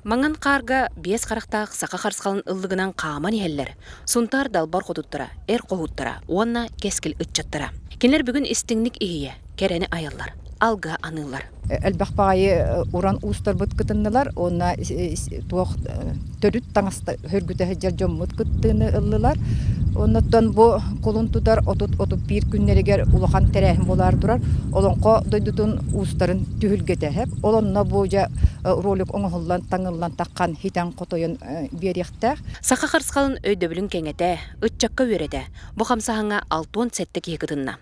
Маҥан хаарга биэс харахтаах саха харысхалын ыллыгынан хааман иһэллэр Сунтаар далбар хотуттара, эр хоһууттара уонна кэскил ыччаттара. Кинилэр бүгүн истиҥник иһийэ, кэрэни айаллар, алгыһа аныыллар. Элбэх баҕайы уран уустарбыт кытыннылар уонна туох төрүт таҥаста хөргүтэ сылдьар дьоммут кыттыыны ыллылар. Оннуттан бу кулун тутар 30-31 күннэригэр улахан тэрээһин буолаары турар. Олоҥхо дойдутун уустарын түһүлгэтэһэп. Ол онно бу дьэ ролик оҥоһуллан, таҥыллан таххан, хитэн-хотойон биэриэхтээх. Саха харысхалын өйдөбүлүн кэҥэтэ, ыччакка үөрэтэ. Бу хамсааһыҥҥа 67 киһи кытынна.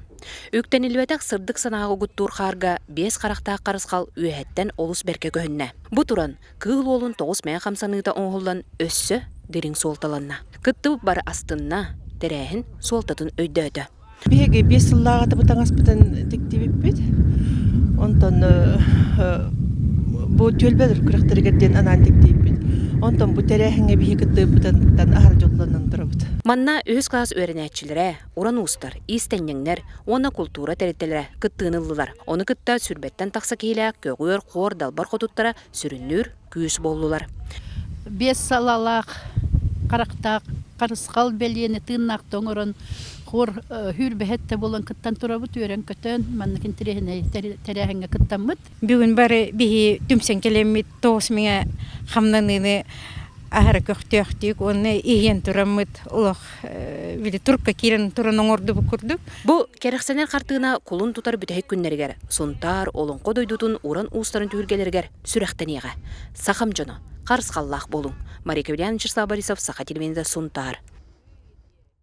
Үктэниллибэтэх сырдык санааҕа угуттуур хаарга биэс харахтаах харысхал үөһэттэн олус бэркэ көһүннэ. Бу туран, кыыл уолун тоҕус мэҥэ хамсаныыта оҥоһуллан өссө дириҥ суолталанна. Кыттыбыт бары астынна, тэрээһин суолтатын өйдөөтө. Биһиги биэс сыллааҕыта бу таҥаспытын тиктибиппит. Онтон бу түөлбэлэр күрэхтэригэр диэн анаан тиктибиппит. Онтон бу тэрээһиҥҥэ биһиги кыттыыбытыттан аһара дьоллонон турабыт. Манна үһүс кылаас үөрэнээччилэрэ, уран уустар, иистэнньэҥнэр уонна култуура тэрилтэлэрэ кыттыыны ыллылар. Ону кытта сүүрбэттэн тахса киһилээх көҕүөр хуор далбар хотуттара сүрүннүүр күүс буоллулар. Биэс салалаах, харахтаах харысхал бэлиэни тыыннаахта оҥорон хор хүүрбэһэт да буолан кыттан турабыт, үөрэн-көтөн маннык интэриэһинэй тэрээһиҥҥэ кыттаммыт. Бүгүн бары биһи түмсэн кэлэммит тоҕус миҥэ хамнаныыны аһара көхтөөхтүк уонна иһийэн тураммыт олох били турка киирэн туран оҥордубут курдук. Бу кэрэхсэнэр хартыына кулун тутар бүтэһик күннэригэр Сунтаар Олоҥхо дойдутун уран уустарын түһүлгэлэригэр сүрэхтэниэҕэ. Сахам дьоно, харысхаллаах буолуҥ. Мария Каврян, Вячеслав Борисов, Саха телевидениета, Сунтаар.